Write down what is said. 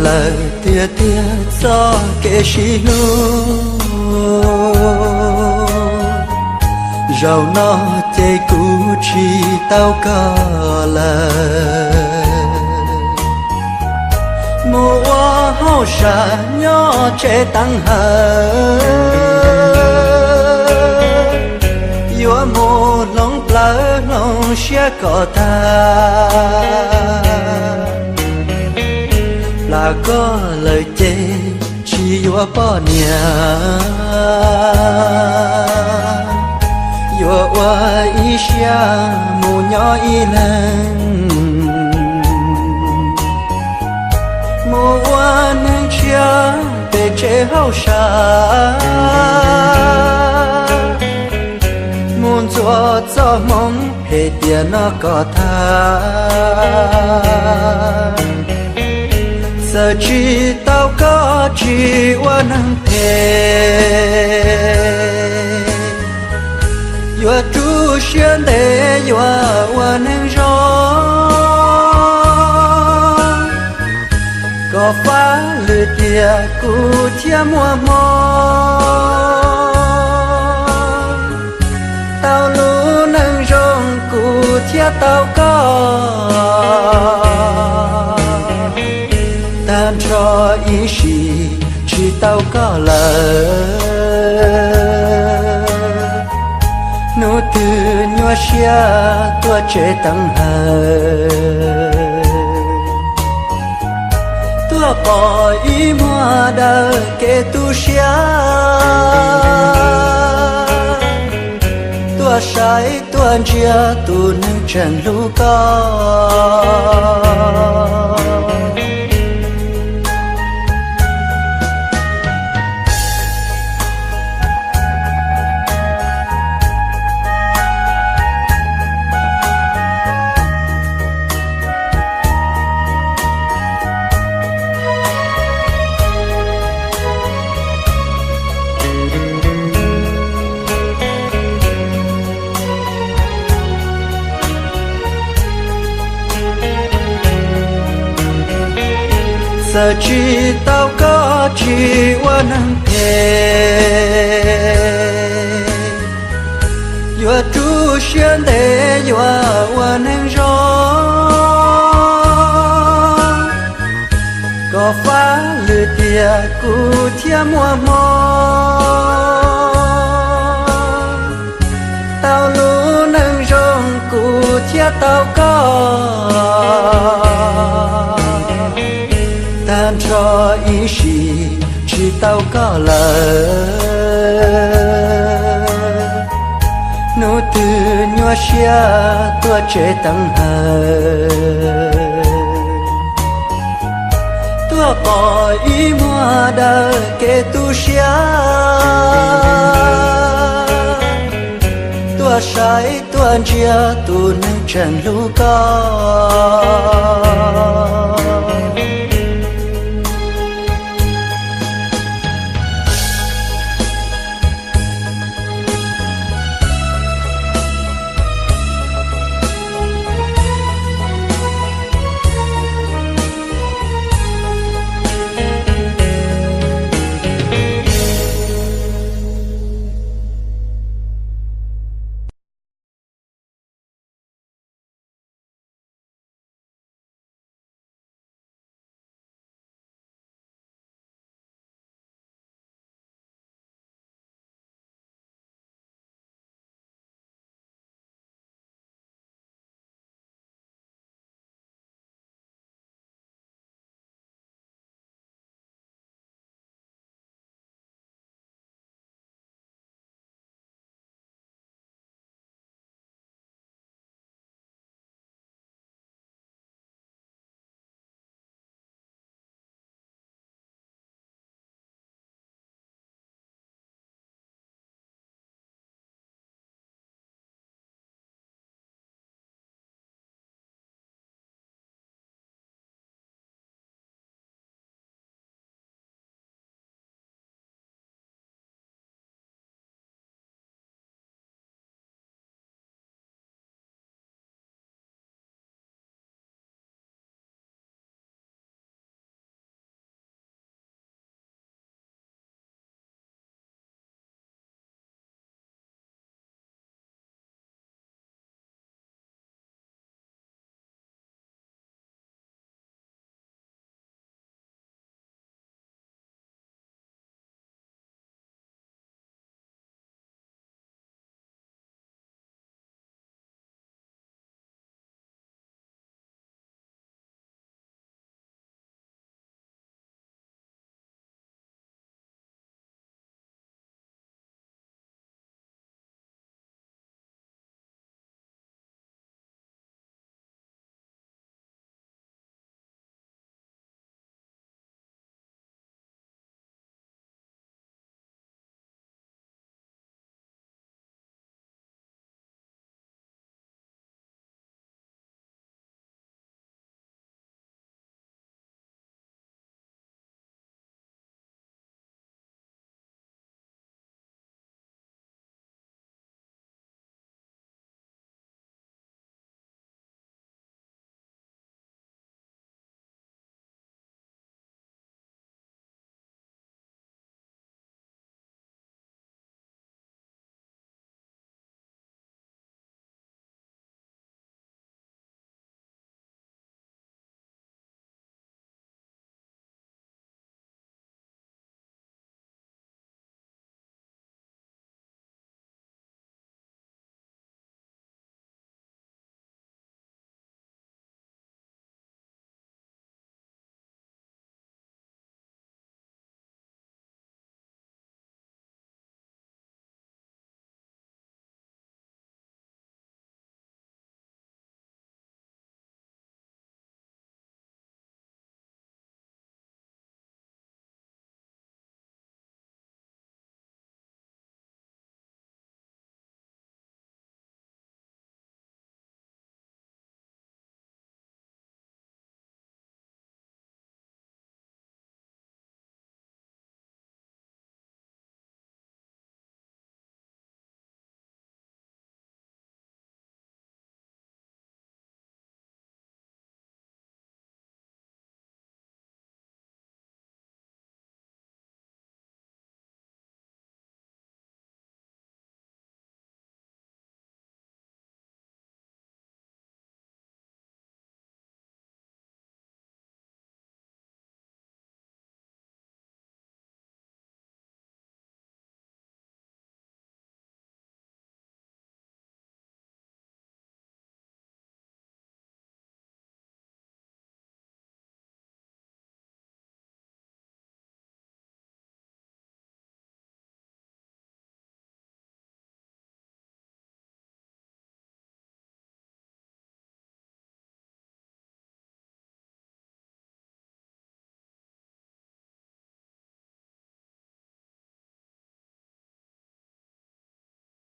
lawm tiag tiag txoj kev sib hlub. Zaum no ces kuv tsis tau koj lawm, mus ua hauj sam nyob tsev teev hawm, yuav mus hloov plawv hloov siab kom tag. Plam koj lawm ces tsis yuav poj niam, yuav ua ib siab mus nyob ib leeg, mus ua neeg tshiab pem tsev hauj sam, mus ntxuav txoj hmoov phem tiam no kom tag. Txawm tsis tau koj tsis ua neeg phem, yuav rub siab ntev yuav ua neeg zoo, kom fab lwm tiam kuv thiaj muaj hmoo. Tau lub neej zoo kuv thiaj tau koj, tag nrho ib sim tsis tau koj lawm. Hnub twg nyuaj siab tuaj tsev teev hawm, tuaj pom ib muag daws kev tu siab, tuaj saib tuaj ntsia tus neeg tseem hlub koj. Txawm tsis tau koj tsis ua neeg phem, yuav rub siab ntev yuav ua neeg zoo, kom fab lwm tiam kuv thiaj muaj hmoo. Tau lub neej zoo kuv thiaj tau koj, tag nrho ib sim tsis tau koj lawm. Hnub twg nyuaj siab tuaj tsev teev hawm, tuaj pom ib muag daws kev tu siab, tuaj saib tuaj ntsia tus neeg tseem hlub koj.